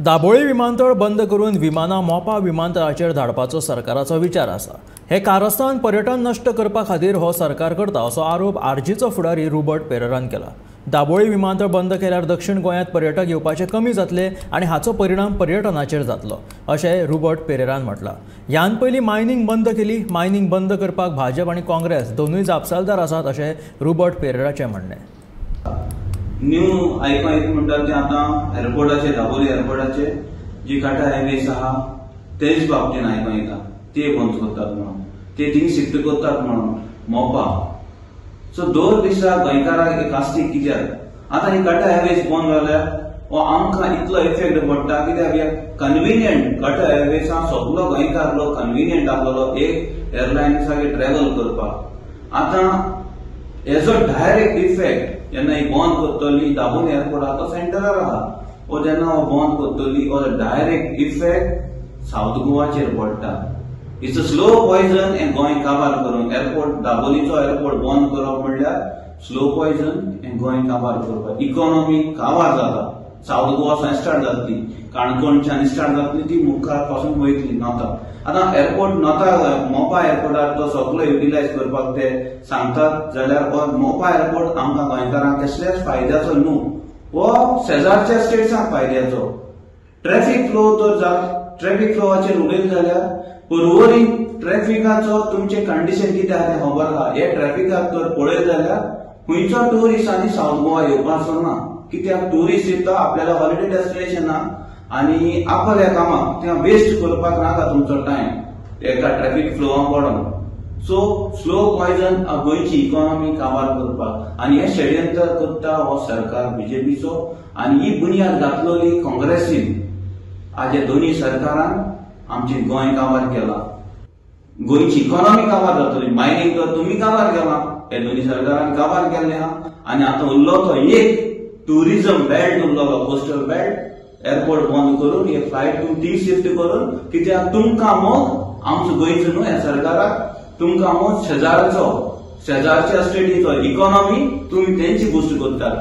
दाबोळी विमानतळ बंद करून विमानां मोपा विमानतळाचेर धाडपाचो सरकाराचो विचार आसा. हे कारस्थान पर्यटन नश्ट करपा खातीर हो सरकार करता असो आरोप आरजीचो फुडारी रुबर्ट पेरेरान केला. दाबोळी विमानतळ बंद केल्यार दक्षिण गोंयांत पर्यटक येवपाचे कमी जातले आनी हाचो परिणाम पर्यटनाचेर जातलो अशें रुबर्ट पेरेरान म्हटलां. ह्यान पयलीं मायनिंग बंद केली. मायनिंग बंद करपाक भाजप आनी काँग्रेस दोनूय जापसालदार आसात अशें रुबर्ट पेरेराचें म्हणणें. न्यू आयको एक म्हणटा ते आतां एअरपोर्टाचे, दाबोली एअरपोर्टाचे जी काटा हायवेज आहा तेच बाबतीन आयको येता, ते बंद करतात म्हणून, ते थिंग शिफ्ट करतात म्हणून मोपा. सो दर दिसा गोंयकाराक एक आस्तीक कित्याक आतां ही काटा हायवेज बंद जाल्यार हो आमकां इतलो इफेक्ट पडटा कित्याक कन्विनियंट काटा हायवेजां सगलो गोंयकार लोक कन्विनियंट आसलेलो एक एअरलायन्साक ट्रॅव्हल करपाक. आतां हेजो डायरेक्ट इफेक्ट जेन्ना ही बंद करतली दाबोली एअरपोर्ट आतां सेंटरार आहा, वो जेन्ना हो बंद करतली हो डायरेक्ट इफेक्ट सावथ गोवाचेर पडटा. It's a slow poison हें गोंय काबार करूंक. एअरपोर्ट दाबोलीचो एअरपोर्ट बंद करप म्हणल्यार स्लो पॉयझन हें गोंय काबार करपाक. इकॉनॉमी काबार जाता, सावथ गोवा स्टार्ट जातली, काणकोणच्यान स्टार्ट जातली, ती मुखार पासून वयतली नॉर्थाक. आतां एअरपोर्ट नॉर्थाक मोपा एअरपोर्टार तो सगलो युटिलायज करपाक ते सांगतात जाल्यार हो मोपा एअरपोर्ट आमकां गोंयकारांक कसल्याच फायद्याचो न्हू, हो शेजारच्या स्टेट्सांक फायद्याचो. ट्रॅफिक फ्लो तर ट्रॅफिक फ्लोवाचेर उलयले जाल्यार पर्वरी ट्रॅफिकाचो तुमचें कंडिशन कितें आहा तें खबर आहा. हे ट्रॅफिकाक तर पळयत जाल्यार खंयचो ट्युरिस्ट आनी सावथ गोवा येवपाचो ना, कित्याक ट्युरिस्ट येता आपल्याला हॉलिडे डेस्टिनेशनाक आनी आपल्या कामाक थिंगा वेस्ट करपाक नाका तुमचो टायम एका ट्रॅफिक फ्लोवाक पडोन. सो स्लो पॉयझन गोंयची इकॉनॉमी काबार करपाक आनी हें षडयंत्र करता हो सरकार बीजेपीचो आनी ही बुन्याद घातलेली काँग्रेसीन. आज हे दोनूय सरकारान आमचें गोंय काबार केलां, गोंयची इकॉनॉमी काबार जातली. मायनिंग तर तुमी काबार केलां, हे दोनूय सरकारान काबार केल्लें आहा. आनी आतां उरलो तो एक ट्युरिझम बेल्ट उरलो, कोस्टल बेल्ट. एअरपोर्ट बंद करून हे फ्लायट तुमी ती शिफ्ट करून कित्याक तुमकां मोग आमचो गोंयचो न्हू ह्या सरकाराक, तुमकां मोग शेजारच्या स्टेटीचो इकॉनॉमी तुमी तेंची बुस्ट करतात.